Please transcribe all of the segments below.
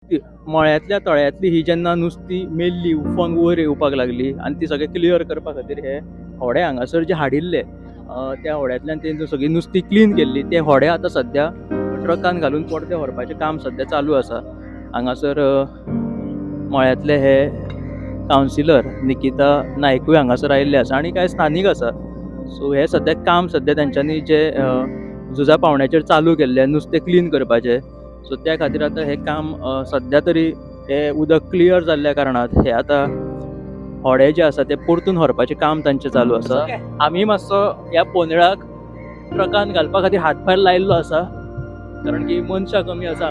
मळ्यांतल्या तळ्यांतली ही जेन्ना नुस्ती मेल्ली उफोन वयर येवपाक लागली आनी ती सगळें क्लियर करपा खातीर हे होडे हांगासर जे हाडिल्ले त्या होड्यांतल्यान ते सगळी नुस्ती क्लीन केल्ली. ते होडे आतां सद्या ट्रकान घालून परते व्हरपाचें काम सद्या चालू आसा. हांगासर मळ्यांतले हे कावन्सिलर निकिता नायकूय हांगासर आयिल्ले आसा आनी कांय स्थानीक आसा. सो हे सद्या काम सद्या तेंच्यांनी जे झुजा पावण्याचेर चालू केल्लें नुस्तें क्लीन करपाचें, सो त्या खातीर आतां हें काम सद्या तरी हें उदक क्लियर जाल्ल्या कारणान हे आतां होडे जे आसा ते परतून व्हरपाचें काम तांचें चालू आसा. आमी मातसो ह्या पोनेळाक ट्रकान घालपा खातीर हातभार लायिल्लो आसा, कारण की मनशां कमी आसा.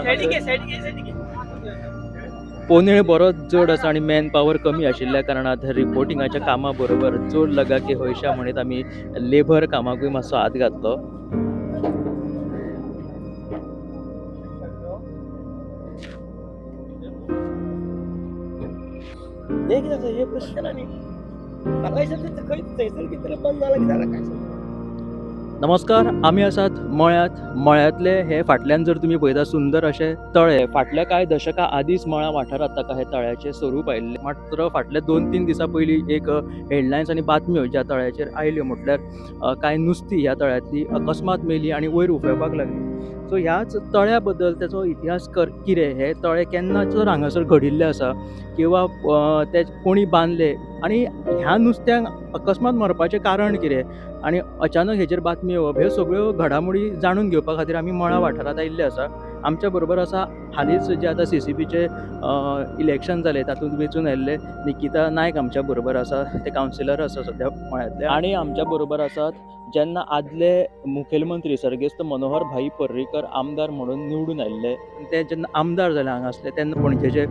पोनेळ बरोच जड आसा आनी मॅन पावर कमी आशिल्ल्या कारणान रिपोर्टिंगाच्या कामा बरोबर जोड लगा की हयशा म्हणीत आमी लेबर कामाकूय मातसो हात घातलो. नमस्कार, आमी आसात मळ्यांत. मळ्यांतले हे फाटल्यान जर तुमी पळयता सुंदर अशे तळे. फाटल्या कांय दशकां आदींच मळा वाठारांत ताका हे तळ्याचें स्वरूप आयिल्लें. मात्र फाटल्या 2-3 दिसां पयलीं एक हेडलायन्स आनी बातम्यो ज्या तळ्याचेर आयल्यो म्हटल्यार कांय नुस्ती ह्या तळ्यांतली अकस्मात मेली आनी वयर उफेवपाक लागली. सो ह्याच तळ्या बद्दल तेचो इतिहास कितें, हे तळे केन्ना जर हांगासर घडिल्ले आसा किंवा ते कोणी बांदले आनी ह्या नुस्त्यांक अकस्मात मरपाचें कारण कितें आनी अचानक हेचेर बातमी येवप, ह्यो सगळ्यो घडामोडी जाणून घेवपा खातीर आमी मळा वाठारांत आयिल्ले आसा. आमच्या बरोबर आसा हालींच जे आतां CCPचे इलेक्शन जालें तातूंत वेंचून आयिल्ले निकिता नायक आमच्या बरोबर आसा, ते कावन्सिलर आसा सद्या मळ्यांतले. आनी आमच्या बरोबर आसात जेन्ना आदले मुखेलमंत्री सर्गेस्त मनोहर भाई पर्रीकर आमदार म्हणून निवडून आयिल्ले, ते जेन्ना आमदार जाले हांगासले तेन्ना पणजेचे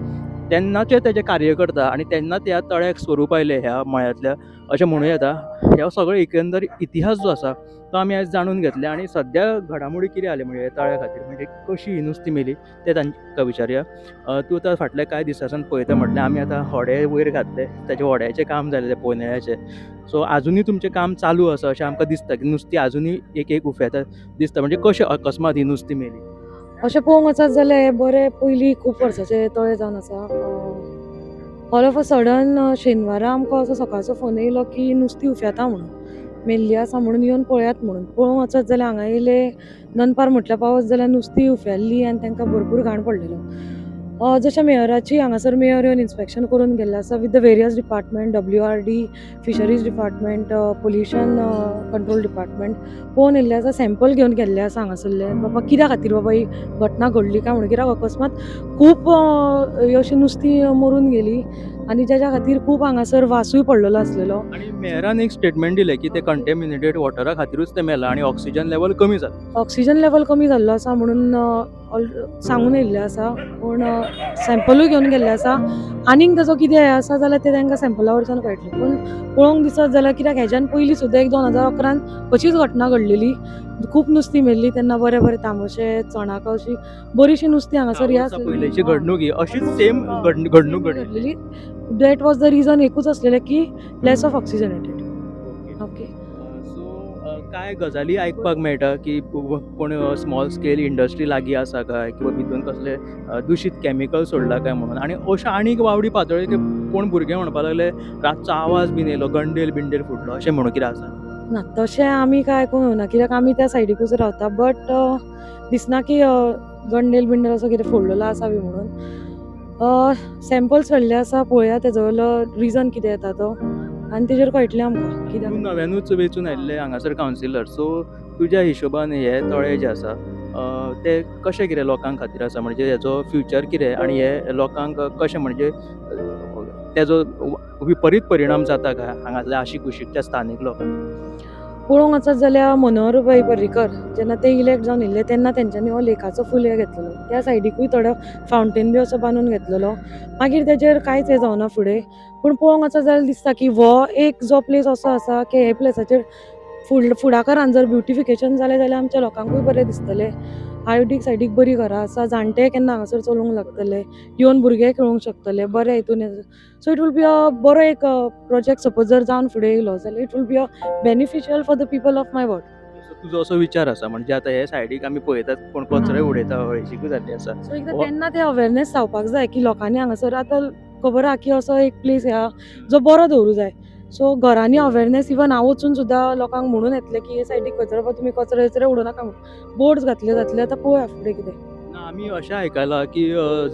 तेन्नाचे तेजे कार्यकर्ता आनी तेन्ना त्या तळ्याक स्वरूप आयलें ह्या मळ्यांतल्या अशें म्हणूं येता. ह्या सगळो एकंदर इतिहास जो आसा तो आमी आयज जाणून घेतले आनी सद्या घडामोडी कितें जाले म्हणजे तळ्या खातीर म्हणजे कशी ही नुस्ती मेली तें तांकां विचारया. तूं आतां फाटल्या कांय दिसांसान पळयता म्हटल्यार आमी आतां होडे वयर घातले, तेजे होड्याचें काम जालें तें पोनेळाचें. सो आजुनूय तुमचें काम चालू आसा अशें आमकां दिसता की नुस्ती आजुनूय एक एक उफेता दिसता, म्हणजे कशें अकस्मात ही नुस्ती मेली? अशें पळोवंक वचत जाल्यार हें बरें पयलीं खूब वर्सांचें तळें जावन आसा. ऑल ऑफ अ सडन शेनवारा आमकां असो सकाळचो फोन येयलो की नुस्तीं उफेता म्हणून, मेल्ली आसा म्हणून येवन पळयात म्हणून. पळोवंक वचत जाल्यार हांगा येयले दनपार म्हटल्यार पावस जाल्यार नुस्तीं उफेल्लीं आनी तांकां भरपूर घाण पडलेलो. जशें मेयराची हांगासर मेयर येवन इन्स्पेक्शन करून गेल्लें आसा with the various department, WRD, fisheries department, pollution control department पळोवन येयल्लें आसा. सॅम्पल घेवन गेल्ले आसा हांगासरले, बाबा कित्या खातीर बाबा ही घटना घडली काय म्हणून. कित्याक अकस्मात खूब अशी नुस्तीं मरून गेली आनी जेज्या खातीर खूब हांगासर वासूय पडलेलो आसलेलो. आनी मेयरान एक स्टेटमेंट दिलें की ते कंटेमिनेटेड वॉटरा खातीरूच ते मेला आनी ऑक्सिजन लेवल कमी जालें. ऑक्सिजन लेवल कमी जाल्लो आसा म्हणून सांगून येयल्लें आसा, पूण सॅम्पलूय घेवन गेल्लें आसा. आनीक ताजो कितें हें आसा जाल्यार तें तांकां सॅम्पला वरच्यान कळटलें. पूण पळोवंक दिसत जाल्यार कित्याक हेज्यान पयलीं सुद्दां एक 2011 अशीच घटना घडलेली, खूब नुस्तीं मेल्लीं तेन्ना. बरें बरें तांबशे चणाक अशी बरीशी नुस्तीं हांगासर ह्या पयलींची घडणूक ही अशीच सेम घडणूक घडलेली. That was the reason एकूच आसलेलें की less of oxygenated. Okay, so कांय गजाली आयकपाक मेळटा की कोण स्मॉल स्केल इंडस्ट्री लागीं आसा काय किंवा भितून कसले दुशीत केमिकल सोडला काय म्हणून, आनी अशें आनीक वावडी पातळ्ळी की कोण भुरगे म्हणपाक लागले रातचो आवाज बीन येयलो, गंडेल बिंडेल फुटलो अशें म्हणून कितें आसा? ना, तशें आमी कांय आयकूंक येवना कित्याक आमी त्या सायडीकूच रावता. बट दिसना की गंडेल बिंडेल असो कितें फोडलेलो आसा बी म्हणून. सॅम्पल्स व्हेल्ले आसा, पळोवया तेजो वयलो रिजन कितें येता तो आनी तेजेर कळटलें आमकां कित्याक. नव्यानूच वेंचून आयिल्ले हांगासर कावन्सिलर, सो तुज्या हिशोबान हे तळे जे आसा ते कशें कितें लोकां खातीर आसा, म्हणजे हेचो फ्युचर कितें आनी हे लोकांक कशें म्हणजे तेजो विपरीत परिणाम जाता काय हांगासल्या आशिकुशीकच्या स्थानीक लोकांक? पळोवंक वचत जाल्यार मनोहर भाई पर्रीकर जेन्ना ते इलेक्ट जावन येयल्ले तेन्ना तेंच्यांनी हो लेकाचो फूल हें घेतलेलो, त्या सायडीकूय थोडो फावंटेन बी असो बांदून घेतलेलो. मागीर तेजेर कांयच हें जावना फुडें. पूण पळोवंक वचत जाल्यार दिसता की हो एक जो प्लेस असो आसा की हे प्लेसाचेर फुडाकारान जर ब्युटिफिकेशन जालें जाल्यार आमच्या लोकांकूय बरें दिसतलें. आयोडीक सायडीक बरीं घरां आसा, जाणटे केन्ना हांगासर चलूंक लागतले, येवन भुरगे खेळूंक शकतले बरें हितून. So it will be a बरो एक प्रोजेक्ट सपोज जर जावन फुडें येयलो जाल्यार it will be a beneficial for the people of my ward. तुजो असो विचार आसा? म्हणजे आतां हे सायडीक आमी पळयतात कोण कचरोय उडयता, हळशीकूय जाल्ली आसा. सो एकदां तेन्ना ते अवेरनेस जावपाक जाय की लोकांनी हांगासर आतां खबर आहा की असो एक प्लेस आहा जो बरो दवरूं जाय. सो घरांनी अवेरनेस, इवन हांव वचून सुद्दां लोकांक म्हणून येतलें की हे सायडीक कचरो बाबा तुमी कचरो येचरे उडोवं नाका म्हणून. बोर्ड्स घातले जातले, आतां पळोवया फुडें कितें. ना, आमी अशें आयकलां की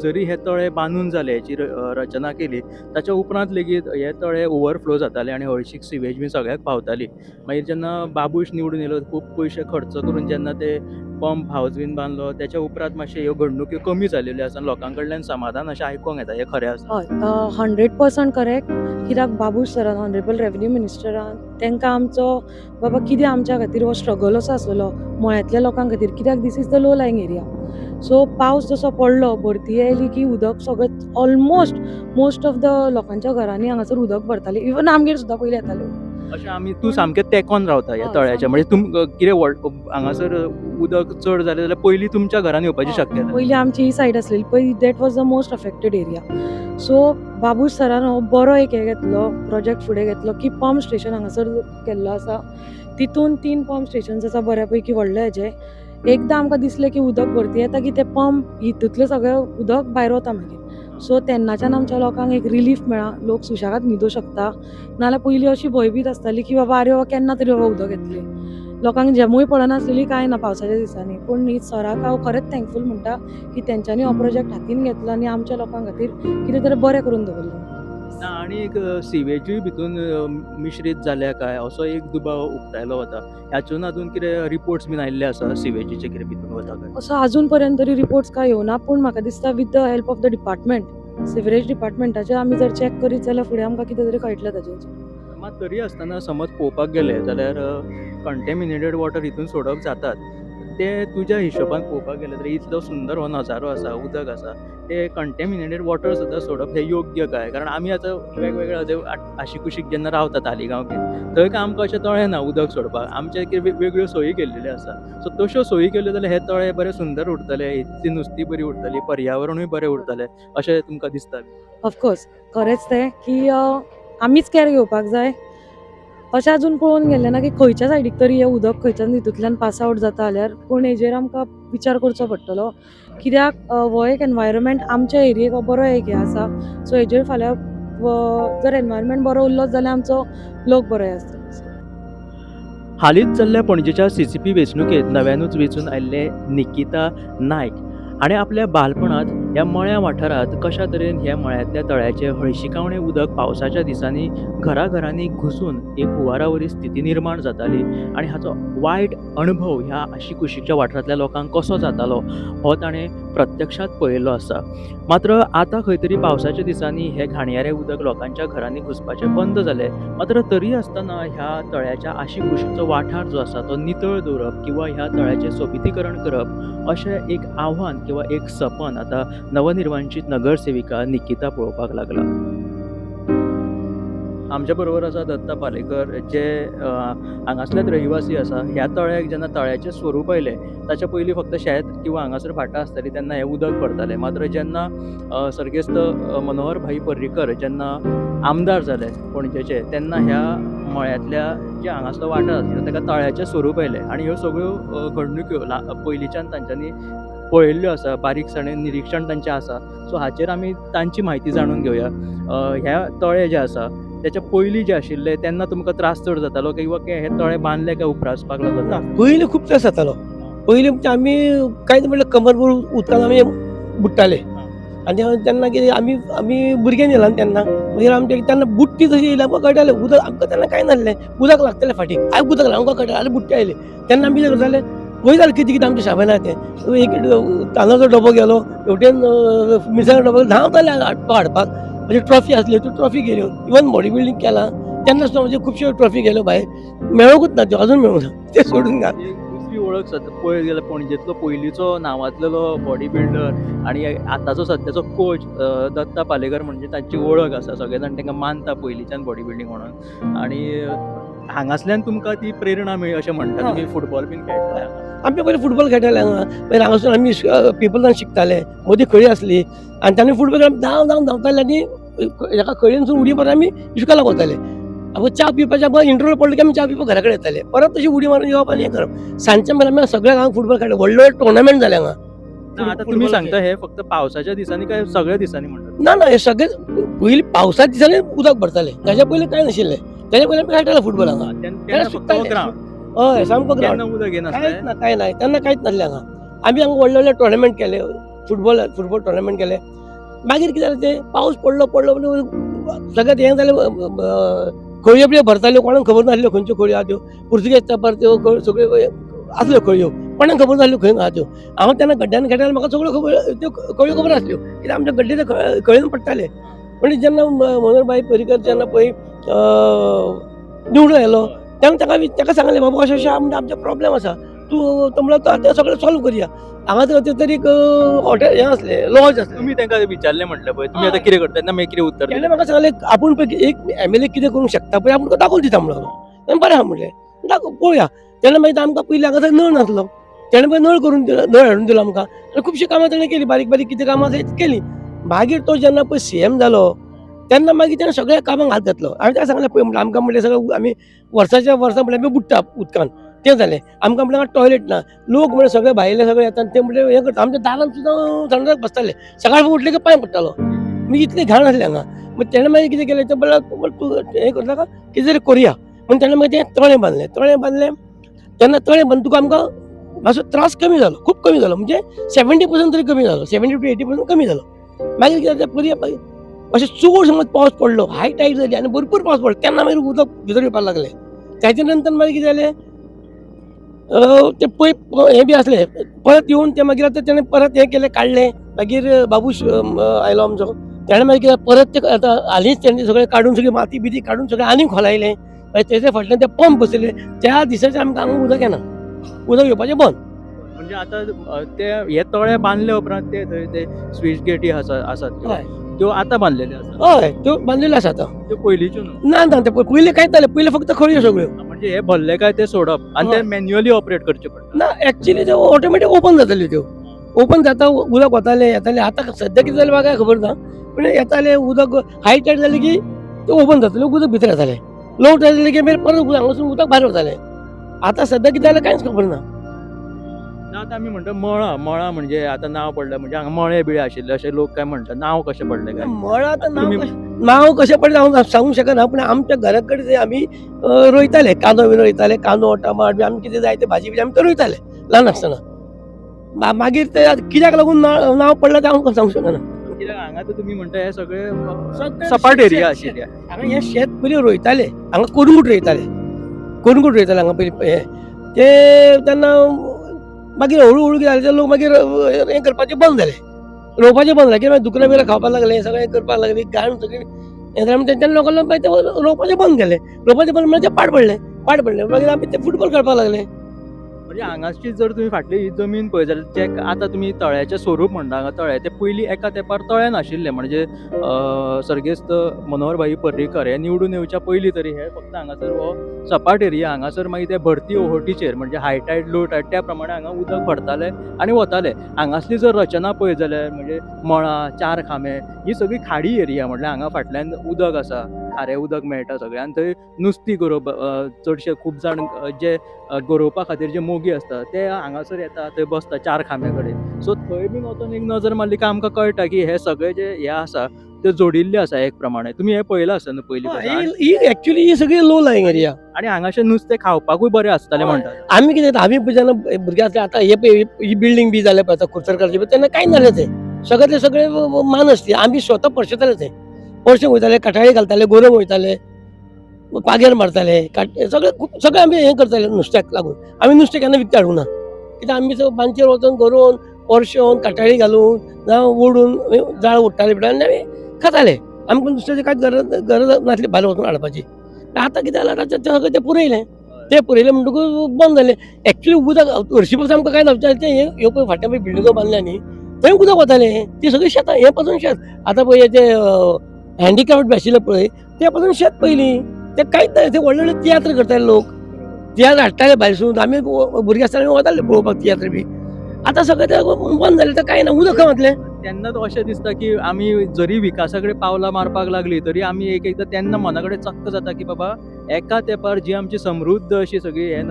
जरी हे तळे बांदून जाले, हेची रचना केली, ताच्या उपरांत लेगीत हे तळे ओवरफ्लो जाताले आनी हळशीक सिवेज बी सगळ्याक पावताली. मागीर जेन्ना बाबूश निवडून येयलो, खूब पयशे खर्च करून जेन्ना ते पंप हावज बीन बांदलो, त्याच्या उपरांत मातशे ह्यो घडणुक्यो कमी जालेल्यो आसा आनी लोकां कडल्यान समाधान अशें आयकोंक येता. हें खरें आसा? हय, 100% करेक्ट. कित्याक बाबूश सरान, ऑनरेबल रेवन्यू मिनिस्टरान, तांकां आमचो बाबा कितें आमच्या खातीर हो स्ट्रगल असो आसलेलो मळ्यांतल्या लोकां खातीर, कित्याक this is the low lying area. So पावस जसो पडलो, भरती आयली की उदक सगळें ऑलमोस्ट मोस्ट ऑफ the लोकांच्या घरांनी हांगासर उदक भरतालें. इवन आमगेर सुद्दां पयलीं येतालें. अशें आमी तूं सामकें तेंकोन रावता ह्या तळ्याच्या, म्हणजे तुम कितें हांगासर उदक चड जालें जाल्यार पयलीं तुमच्या घरान येवपाची शक्यता? पयलीं आमची ही सायड आसलेली पळय, that was the most affected area. So Babush सरान हो बरो एक हें घेतलो, प्रोजेक्ट फुडें घेतलो की पंप स्टेशन हांगासर केल्लो आसा. तितून 3 पंप स्टेशन्स आसा बऱ्या पैकी व्हडले हेजे. एकदां आमकां दिसलें की उदक भरती येता की ते पंप हितूंतलें सगळें उदक भायर वता मागीर. सो तेन्नाच्यान आमच्या लोकांक एक रिलीफ मेळ्ळा, लोक सुशेगाद न्हिदूं शकता. नाल्यार पयलीं अशी भंयभीत आसताली की बाबा आरे बाबा केन्ना तरी बाबा उदक येतलें, लोकांक झेमूय पडनासलेली कांय ना पावसाच्या दिसांनी. पूण ही सराक हांव खरेंच थँकफूल म्हणटा की तेंच्यांनी हो प्रोजेक्ट हातीन घेतलो आनी आमच्या लोकां खातीर कितें तरी बरें करून दवरलें. ना, आनी एक सिवेजूय भितून मिश्रीत जाल्या काय असो एक दुबाव उक्तायलो वता. हाचून अजून कितें रिपोर्ट्स बीन आयिल्ले आसा सिवेजीचे कितें भितून वता काय? असो अजून पर्यंत तरी रिपोर्ट्स काय येवना, पूण म्हाका दिसता with the help of the department, sewerage डिपार्टमेंटाचे आमी जर चॅक करीत जाल्यार फुडें आमकां कितें तरी कळटलें ताजेर. मात तरी आसतना समज पळोवपाक गेले जाल्यार कंटेमिनेटेड वॉटर हितून सोडप जातात, ते तुज्या हिशोबान पळोवपाक गेले जाल्यार इतलो सुंदर हो नजारो आसा, उदक आसा, ते कंटेमिनेटेड वॉटर सुद्दां सोडप हें योग्य काय? कारण आमी आतां वेगवेगळे आशिकुशीक जेन्ना रावता तालिगांव बीन, थंय काय आमकां अशें तळें ना उदक सोडपाक, आमचे कितें वेगळ्यो सोयी केल्ल्यो आसा. सो तश्यो सोयी केल्यो जाल्यार हे तळे बरे सुंदर उरतले, इतली नुस्तीं बरी उरतली, पर्यावरणूय बरें उरतलें अशें तुमकां दिसता? ऑफकोर्स खरेंच तें की आमीच कॅर घेवपाक जाय. अशें अजून पळोवन गेल्लें ना की खंयच्या सायडीक तरी हें उदक खंयच्यान हितूंतल्यान पास आवट जाता जाल्यार, पूण हेजेर आमकां विचार करचो पडटलो. कित्याक हो एक एनवायरमेंट आमच्या एरियेक हो बरो एक हें आसा. सो हेजेर फाल्यां जर एनवायरमेंट बरो उरलो जाल्यार आमचो लोक बरो आसतलो. हालींच जाल्ल्या पणजेच्या CCP वेंचणुकेंत नव्यानूच वेंचून आयिल्ले निकिता नायक हाणें आपल्या बालपणांत ह्या मळ्या वाठारांत कशा तरेन ह्या मळ्यांतल्या तळ्याचें हळशिकावणें उदक पावसाच्या दिसांनी घराघरांनी घुसून एक हुंवारा वरी स्थिती निर्माण जाताली आनी हाचो वायट अणभव ह्या आशिकुशीच्या वाठारांतल्या लोकांक कसो जातालो हो ताणें प्रत्यक्षांत पळयल्लो आसा. मात्र आतां खंय तरी पावसाच्या दिसांनी हे घाणयारें उदक लोकांच्या घरांनी घुसपाचें बंद जालें, मात्र तरी आसतना ह्या तळ्याच्या आशिकुशीचो वाठार जो आसा तो नितळ दवरप किंवा ह्या तळ्याचें सोबितीकरण करप अशें एक आव्हान किंवा एक सपन आतां नवनिर्वांचीत नगरसेविका निकिता पळोवपाक लागला. आमच्या बरोबर आसा दत्ता पालेकर, जे हांगासलेच रहिवासी आसा. ह्या तळ्याक जेन्ना तळ्याचें स्वरूप आयलें ताच्या पयलीं फक्त शेत किंवा हांगासर भाटां आसतालीं तेन्ना हें उदक भरतालें. मात्र जेन्ना सर्गेस्त मनोहर भाई पर्रीकर जेन्ना आमदार जाले पणजेचे तेन्ना ह्या मळ्यांतल्या जे हांगासलो वाठार आसलो ताका तळ्याचें स्वरूप आयलें आनी ह्यो सगळ्यो घडणुक्यो पयलींच्यान तांच्यांनी पळयल्ल्यो आसा, बारीकसाणेन निरिक्षण तांचें आसा. सो हाचेर आमी तांची म्हायती जाणून घेवया. ह्या तळें जें आसा त्याच्या पयलीं जे आशिल्ले तेन्ना तुमकां त्रास चड जातालो किंवा हे तळें बांदले काय उप्रासपाक लागलो? ना, पयलीं खूब त्रास जातालो. पयलीं म्हणजे आमी कांय म्हणल्यार कमरभर उदकान आमी बुडटाले आनी तेन्ना कितें आमी आमी भुरगे न्ही ल्हान तेन्ना, मागीर आमचे तेन्ना बुडटी जशी येयली आमकां कळटालें उदक आमकां तेन्ना कांय नासलें, उदक लागतालें फाटीक, आयक उदक लागलें आमकां कळटालें आनी बुडटी आयली तेन्ना आमी कितें करताले वयताले कितें कितें आमच्या शाबेन आहा तें, एक तांदळाचो डबो गेलो हेवटेन मिरसांगो डबो धांवताले हाडपाक. म्हणजे ट्रॉफी आसली त्यो ट्रॉफी गेल्यो, इवन बॉडी बिल्डींग केलां तेन्ना सुद्दां म्हणजे खुबश्यो ट्रॉफी गेल्यो भायर, मेळोंकूच ना त्यो, अजून मेळूंक ना, ते सोडून घाल. दुसरी वळख पळयत गेल्यार पणजेंतलो पयलींचो नांवांतलेलो बॉडी बिल्डर आनी आतांचो सद्याचो कोच दत्ता पालेकर म्हणजे तांची वळख आसा, सगळे जाण तांकां मानता पयलींच्यान बॉडी बिल्डींग म्हणून. आनी हांगासल्यान तुमकां ती प्रेरणा मेळ्ळी अशें म्हणटा, तुमी फुटबॉल बीन खेळटाले? आमी पयलीं फुटबॉल खेळटाले हांगा, मागीर हांगासून आमी पिपल्सान शिकताले, मदीं खळी आसली आनी तांणी फुटबॉल धांव धांव धांवताले आनी एका खळयेनसून उडी मारून आमी इश्कोलाक वताले. आमकां च्या पिवपाचें, आमकां इंटरवल पडलो की आमी च्या पिवपाक घरा कडेन येताले, परत तशी उडी मारून येवप आनी हें करप. सांजचे मेरेन आमी सगळ्या गांवांत फुटबॉल खेळ्ळे, व्हडले व्हडले टुर्नामेंट जाले हांगा. आतां तुमी सांगता हे फक्त पावसाच्या दिसांनी काय सगळ्या दिसांनी म्हणटात? ना ना, हे सगळे पयलीं पावसा दिसांनी उदक भरताले, ताच्या पयलीं कांय नाशिल्लें. ताच्या पयलीं आमी खेळटाले फुटबॉल हांगा. तेन्ना फक्त ग्रावंड. हय, सामको ग्रावंड. केन्ना उदक येनासलें? कांयच ना, कांय ना, तेन्ना कांयच नासलें हांगा. आमी हांगा व्हडले व्हडले टुर्नामेंट केले, फुटबॉल टुर्नामेंट केले. मागीर कितें जालें तें पावस पडलो पडलो म्हणून सगळें हें जालें, खळयो बिळयो भरताल्यो, कोणाक खबर नासल्यो खंयच्यो खळयो आहा त्यो. पुर्तुगेज तेंपार त्यो सगळ्यो आसल्यो खळयो, कोणाक खबर नासल्यो खंय आहा त्यो. हांव तेन्ना गड्ड्यान खेळटालो, म्हाका सगळ्यो खबर त्यो खळयो खबर आसल्यो, कित्याक आमच्या गड्डे ते खळयेन पडटाले. पण जेन्ना मनोहर भाई पर्रीकर जेन्ना पळय निवडून आयलो तेन्ना ताका सांगलें, बाबा अशें अशें आमचो प्रॉब्लेम आसा, तूं तो म्हणलो आतां सगळें सॉल्व करुया. हांगा तर तरी एक हॉटेल हें आसलें, लॉज आसलें. तुमी तांकां विचारलें म्हटलें पळय तुमी आतां कितें करता तेन्ना मागीर कितें उत्तर तेणें म्हाका सांगलें, आपूण पळय एक एमएलए कितें करूंक शकता पळय, आपूण दाखोवन दिता म्हणलो. बरें आहा म्हणलें, दाखोव पळोवया. तेन्ना मागीर आमकां पयलीं हांगासर नळ नासलो, तेणें पळय नळ करून दिलो, नळ हाडून दिलो आमकां. आनी खुबशीं कामां तेणें केलीं, बारीक बारीक कितें कामां आसा तीं केलीं. मागीर तो जेन्ना पळय सीएम जालो तेन्ना मागीर तेणें सगळ्या कामांक हात घातलो. हांवें ताका सांगलें, पळय म्हणलें आमकां म्हणलें सगळें आमी वर्साच्या वर्सा म्हणल्यार आमी बुडटा उदकान, तें जालें. आमकां म्हणल्यार टॉयलेट ना, लोक म्हणल्यार सगळे भायले सगळे येता ते म्हणल्यार हें करता. आमच्या दारान सुद्दां थंड बसताले, सकाळीं उठले की पांय पडटालो, मागीर इतलें घाण आसलें हांगा. मागीर तेणें मागीर कितें केलें, तें म्हणल्यार तूं हें करता कितें तरी करुया म्हणून तेणें मागीर तें तळें बांदलें. तळें बांदलें तेन्ना तळें बांदून तुका आमकां मातसो त्रास कमी जालो, खूब कमी जालो, म्हणजे 70% तरी कमी जालो, 70 to 80% कमी जालो. मागीर कितें जालें, परत अशें चड समज पावस पडलो, हाय टायड जाली आनी भरपूर पावस पडलो, तेन्ना मागीर उदक भितर येवपाक लागलें. ताच्या नंतर मागीर कितें जालें, ते पयप हें बी आसलें परत येवन ते मागीर आतां तेणें परत हें केलें, काडलें. मागीर बाबूश आयलो आमचो, तेणें मागीर कितें परत ते आतां हालींच तेणें सगळें काडून सगळी माती बिती काडून सगळें आनी खोलायलें. मागीर तेजे फाटल्यान ते पंप बसयले. त्या दिसाचें आमकां हांगा उदक येना, उदक येवपाचें बंद. म्हणजे आतां ते हे तळे बांदले उपरांत ते थंय ते स्विच गेटी आसात त्यो आतां बांदलेल्यो आसात? हय, त्यो बांदलेल्यो आसा आतां. त्यो पयलींच्यो न्हू? ना ना, ते पयलीं कांयच जालें, पयलीं फक्त खळयो सगळ्यो. म्हणजे हे भरले काय ते सोडप आनी ते मॅन्युअली ऑपरेट करचे पडटा? ना, एक्चुअली ते ऑटोमॅटीक ओपन जाताल्यो, त्यो ओपन जाता, उदक वतालें येतालें. आतां सद्या कितें जालें म्हाका खबर ना, पूण येतालें उदक. हाय टायड जालें की ते ओपन जातालें, उदक भितर येतालें. लो टायड जालें की मागीर परत हांगासून उदक भायर वतालें. आतां सद्या कितें जालें कांयच खबर ना. आतां आमी म्हणटा मळा, मळा म्हणजे आतां नांव पडलें म्हणजे हांगा मळे बिळे आशिल्ले अशें लोक काय म्हणटा, नांव कशें पडलें काय? मळा आतां नांव कशें पडलें हांव सांगूंक शकना, पूण आमच्या घरा कडेन जे आमी रोयताले, कांदो बी रोयताले, कांदो टमाट बी आमी कितें जाय ते भाजी बी आमी ते रोयताले ल्हान आसतना. मागीर ते कित्याक लागून नांव पडलें तें हांव सांगूंक शकना. कित्याक हांगा तर तुमी म्हणटा हे सगळे सपाट एरिया आशिल्ली. हांगा हें शेत पयलीं रोयताले, हांगा कोरगूट रोयताले, कोरगूट रोयताले हांगा पयलीं हें ते तेन्ना. मागीर हळू हळू कितें जालें, लोक मागीर हें करपाचें बंद जालें, रोवपाचें बंद जालें. कित्याक दुकरां बिकरां खावपाक लागलें, सगळें करपाक लागलीं, घाण सगळीं हें जालें. तेन्ना लोकांक मागीर ते रोवपाचें बंद केलें. रोवपाचें बंद म्हणल्यार तें पाड पडलें, पाड पडलें. मागीर आमी ते फुटबॉल खेळपाक लागले. म्हणजे हांगाची जर तुमी फाटली ही जमीन पळय जाल्यार जे आतां तुमी तळ्याचें स्वरूप म्हणटा हांगा तळें, तें पयलीं एका तेंपार तळें नाशिल्लें. म्हणजे सर्गेस्त मनोहर भाई पर्रीकर हे निवडून येवच्या पयलीं तरी हे फक्त हांगासर हो सपाट एरिया, हांगासर मागीर ते भरती ओहोटीचेर म्हणजे हाय टायड लो टायड त्या प्रमाणे हांगा उदक भरताले आनी वताले. हांगासली जर रचना पळयत जाल्यार म्हणजे मळां, चार खांबे ही सगळी खाडी एरिया, म्हटल्यार हांगा फाटल्यान उदक आसा, खारें उदक मेळटा सगळें. आनी थंय नुस्तीं गरोवप, चडशे खूब जाण जे गरोवपा खातीर जे मोगी आसता ते हांगासर येता, थंय बसता चार खांब्या कडेन. सो थंय बीन वचोन एक नजर मारली काय आमकां कळटा की हे सगळे जे हे आसा ते जोडिल्ले आसा एक प्रमाणे. तुमी हें पळयलां आसता न्हू पयलीं? ही एक्चुअली ही सगळी लो लायिंग एरिया आनी हांगाशें नुस्तें खावपाकूय बरें आसतालें म्हणटात. आमी कितें, आमी जेन्ना भुरगे आसले, आतां हे पळय ही बिल्डींग बी जाले पळय आतां कुर्तरकारची, तेन्ना कांय नासलें तें, सगळें ते सगळें मान आसली. आमी स्वता परशेताले, ते परशें वयताले, कटाळी घालताले, गोरव वयताले, पागेर मारताले, सगळें खूब सगळें आमी हें करताले नुस्त्याक लागून. आमी नुस्तें केन्ना विकतें हाडूंक ना, कित्याक आमी बांदचेर वचोन गरोवन परशेवन कटाळी घालून जावं ओडून जाळ ओडटाले बिटा आनी आमी खाताले. आमकां नुस्त्याची कांयच गरज नासली भायर वचून हाडपाची. आतां कितें जालां, आतां सगळें तें पुरयलें, तें पुरयलें म्हणटकूच बंद जालें. एक्चुअली उदक हरशीं पासून आमकां कांय जावचें तें ह्यो पळय फाटल्यान पळय बिल्डिंगो बांदल्या न्ही, थंय उदक वतालें, ती सगळीं शेतां, हें पासून शेत. आतां पळय ते हँडिक्राफ्ट बी आशिल्लें पळय ते पासून शेत पयलीं, ते कांयच ना. ते व्हडले व्हडले तियात्र करताले लोक, तियात्र हाडटाले भायरसून. आमी भुरगीं आसतना वताले पळोवपाक तियात्र बी. आतां सगळें तें बंद जालें, तें कांय ना, उदक खंय वतलें? तेन्नाच अशें दिसता की आमी जरी विकासा कडेन पावलां मारपाक लागली तरी आमी एक एकदां तेन्ना मना कडेन चक्क जाता की बाबा एका तेंपार जी आमची समृद्ध अशी सगळी हे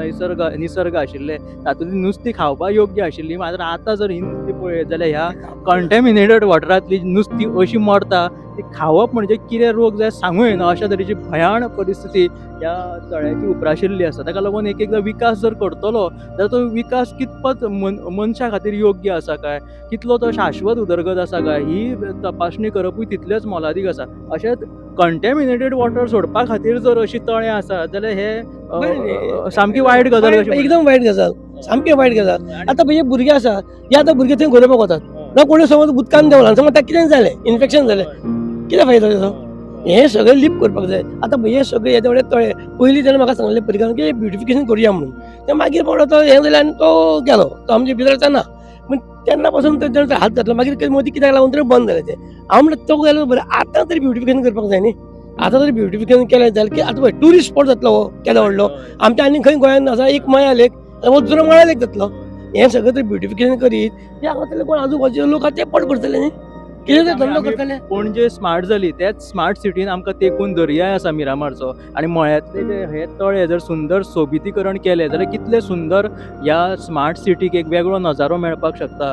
निसर्ग आशिल्ले तातूंतली नुस्तीं खावपा योग्य आशिल्ली, मात्र आतां जर ही नुस्तीं पळयत जाल्यार ह्या कंटेमिनेटेड वॉटरांतली नुस्तीं अशी मरता ती खावप म्हणजे कितें रोग जाय सांगू येना अशा तरेची भयाण परिस्थिती ह्या तळ्याची उप्राशिल्ली आसा. ताका लागून एक एकदां विकास जर करतलो जाल्यार तो विकास कितपत मनशा खातीर योग्य आसा काय, कितलो तो शाश्वत उदरगत आसा काय, ही तपासणी करपूय तितलेच मोलादीक आसा. अशेंच कंटेमिनेटेड वॉटर सोडपा खातीर जर अशी तळें आसा जाल्यार हे सामकी वायट गजाल, एकदम वायट गजाल, सामकी वायट गजाल. आतां पळय भुरगे आसा, हे आतां भुरगे थंय गरोवपाक वतात ना, कोणी समज उदकान देंवला समज ताका कितें जालें, इन्फेक्शन जालें, कितें फायदो ताचो? हें सगळें लिप करपाक जाय. आतां हे सगळे येदे व्हडले तळे पयलीं तेणें म्हाका सांगलें परिकान की ब्युटिफिकेशन करुया म्हणून, तें मागीर पडलो तो हें जालें आनी तो गेलो, तो आमचे भितर आतां ना. पूण तेन्ना पासून तेणें हात घातलो, मागीर मदीं कित्याक लागून तरी बंद जालें तें. हांव म्हणलें तो गेलो बरें, आतां तरी ब्युटिफिकेशन करपाक जाय न्ही, आतां तरी ब्युटिफिकेशन केलें जाल्यार की आतां पळय ट्युरिस्ट स्पॉट जातलो हो केदो व्हडलो आमच्या आनी खंय गोंयांत आसा एक मया लेक, हो दुसरो मळ्या लेक जातलो. हें सगळें तरी ब्युटिफिकेशन करीत हे हांगासरले कोण आजूबाजूचे लोक आसा ते पोट करतले न्ही, कितें धंदो करतले. पणजे स्मार्ट जाली त्याच स्मार्ट सिटीन आमकां तेकून दर्याय आसा मिरामारचो आनी मळ्यांतले जे हे तळे जर सुंदर सोबितीकरण केलें जाल्यार कितले सुंदर ह्या स्मार्ट सिटीक एक वेगळो नजारो मेळपाक शकता.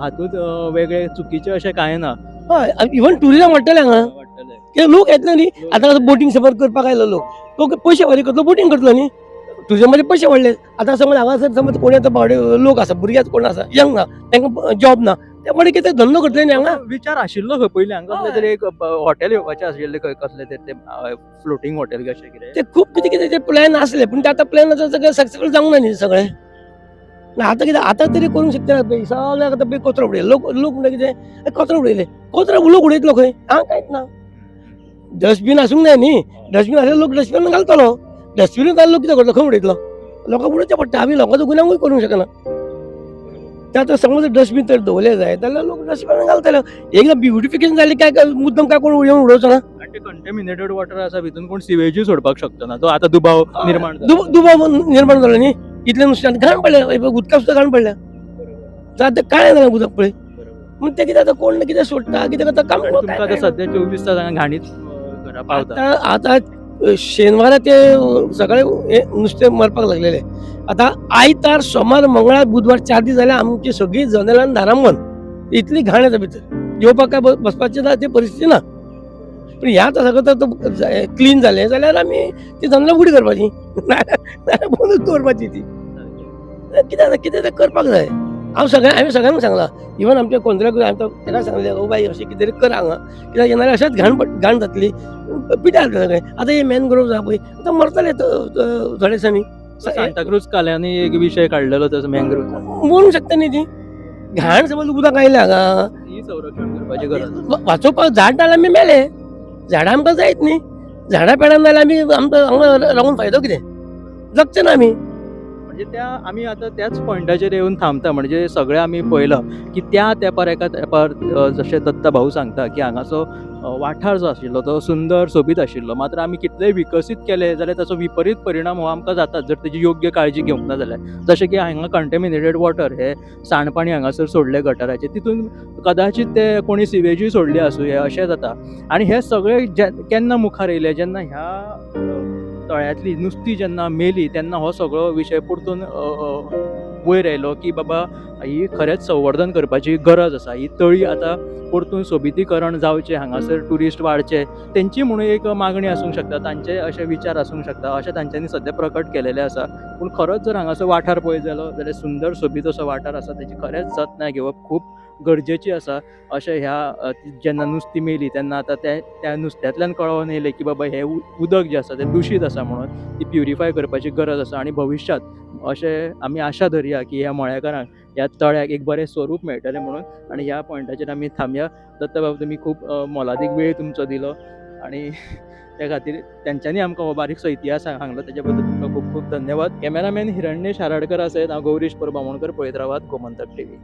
हातूंत वेगळे चुकीचें अशें कांय ना. हय, इवन ट्युरिजम वाडटलें हांगा, कित्याक लोक येतले न्ही. आतां बोटींग सफर करपाक आयलो लोक, तो पयशे फारीक करतलो, बोटींग करतलो न्ही, ट्युरिजमाचे पयशे वाडले. आतां समज हांगासर समज कोण आतां बावडे लोक आसा, भुरगे कोण आसा यंग ना, तांकां जॉब ना, ते कोणी कितें धंदो करतले न्ही हांगा. विचार आशिल्लो खंय पयलीं हांगा कसलें तरी एक हॉटेल येवपाचें आशिल्लें खंय, कसलें तरी तें फ्लोटींग हॉटेल कशें कितें, ते खूब कितें कितें ते प्लॅन आसले, पूण ते आतां प्लॅन आतां सगळें सक्सेसफूल जावंक ना न्ही सगळें. आतां कितें आतां तरी करूंक शकता पळय, सगळ्याक आतां पळय कचरो उडयले लोक, लोक म्हणटा कितें कचरो उडयले, कचरो लोक उडयतलो खंय, हांगा कांयच ना. डस्टबीन आसूंक जाय न्ही, डस्टबीन आसल्यार लोक डस्टबीन घालतलो, डस्टबीन घाल लोक कितें करतलो, खंय उडयतलो, लोकांक उडोवचें पडटा. आमी लोकांचो गुन्यांवूय करूंक शकना. ते आतां समज डस्टबीन तर दवरले जाय जाल्यार लोक डस्टबीन घालतले. एकदां ब्युटिफिकेशन जालें काय मुद्दम काय कोण येवन उडोवचो ना. आनी ते कंटेमिनेटेड वॉटर आसा भितून कोण सिवेजूय सोडपाक शकतो ना, तो आतां दुबाव निर्माण दुबाव निर्माण जालो न्ही, इतलें नुस्तें घाण पडलें, उदकाक सुद्दां घाण पडल्या, आतां कांय जालें उदक पळय. पूण तें कितें आतां कोण कितें सोडटा कितें करता काम. तुमकां आतां सद्या 24 तास हांगा घाणीच घरा पावता. आतां शेनवारा ते सकाळी नुस्तें मरपाक लागलेले, आतां आयतार सोमार मंगळार बुधवार 4 दीस जाल्यार आमची सगळीं जनेलां दारां बंद, इतली घाण येता भितर, येवपाक काय बसपाची ना ती परिस्थिती ना. पूण ह्या आतां सगळें आतां क्लीन जालें जाल्यार आमी ती जनेलां उगडी करपाची, नाल्यार बंदूच दवरपाची ती. कितें आतां कितें तें करपाक जाय. हांव सगळ्यां हांवें सगळ्यांक सांगलां, इवन आमच्या कोंद्राकूय हांवें ताका सांगलें, ओ बाय अशें कितें तरी कर हांगा, कित्याक येणारे अशेंच घाण जातली, पिड्यार जातलें सगळें. आतां हे मॅनग्रोव्स आहा पळय आतां मरतले थोड्या दिसांनी. सांताक्रूज काल्यांनी एक विशय काडलेलो तसो मॅनग्रोव्स मरूंक शकता न्ही ती घाण, समज उदक आयलें हांगा, ही संरक्षण करपाची गरज, वाचोवपाक झाड नाल्यार आमी मेले, झाडां आमकां जायत न्ही, झाडां पेडां जाल्यार आमी आमकां हांगा रावून फायदो कितें, जगचे ना आमी. म्हणजे त्या आमी आतां त्याच पॉयंटाचेर येवन थांबता. म्हणजे सगळें आमी पळयलां की त्या तेंपार एका तेंपार जशें दत्ता भाऊ सांगता की हांगाचो वाठार जो आशिल्लो तो सुंदर सोबीत आशिल्लो, मात्र आमी कितलेय विकसीत केले जाल्यार ताचो विपरीत परिणाम हो आमकां जाता जर तेजी योग्य काळजी घेवंक ना जाल्यार. जशें की हांगा कंटेमिनेटेड वॉटर हे सांडपाणी हांगासर सोडलें गटाराचें, तितून कदाचीत ते कोणी सिवेजूय सोडली आसूं अशें जाता. आनी हे सगळे केन्ना मुखार येयले, जेन्ना ह्या तळ्यांतली नुस्तीं जेन्ना मेली तेन्ना हो सगळो विशय परतून वयर आयलो की बाबा ही खरेंच संवर्धन करपाची गरज आसा, ही तळी आतां परतून सोबितीकरण जावचें, हांगासर ट्युरिस्ट वाडचे, तेंची म्हणून एक मागणी आसूंक शकता, तांचे अशे विचार आसूंक शकता, अशें तांच्यांनी सद्या प्रकट केलेलें आसा. पूण खरोच जर हांगासर वाठार पळयत जालो जाल्यार सुंदर सोबीत असो वाठार आसा, तेची खरेंच जतनाय घेवप खूब गरजेची आसा. अशें ह्या जेन्ना नुस्तीं मेली तेन्ना आतां त्या नुस्त्यांतल्यान कळोन येयलें की बाबा हें उदक जें आसा तें दुशीत आसा म्हणून ती प्युरिफाय करपाची गरज आसा. आनी भविश्यांत अशें आमी आशा धरया की ह्या मळेकारांक ह्या तळ्याक एक बरें स्वरूप मेळटलें म्हणून. आनी ह्या पॉयंटाचेर आमी थांबया. दत्ताबाब, तुमी खूब मोलादीक वेळ तुमचो दिलो आनी त्या खातीर तेंच्यांनी आमकां हो बारीकसो इतिहास सांगलो, तेच्या बद्दल तुमकां खूब खूब धन्यवाद. कॅमेरामॅन हिरण्येश हाराडकर आसत, हांव गौरीश परब आमोणकर, पळयत रावात गोमंतक टीव्ही.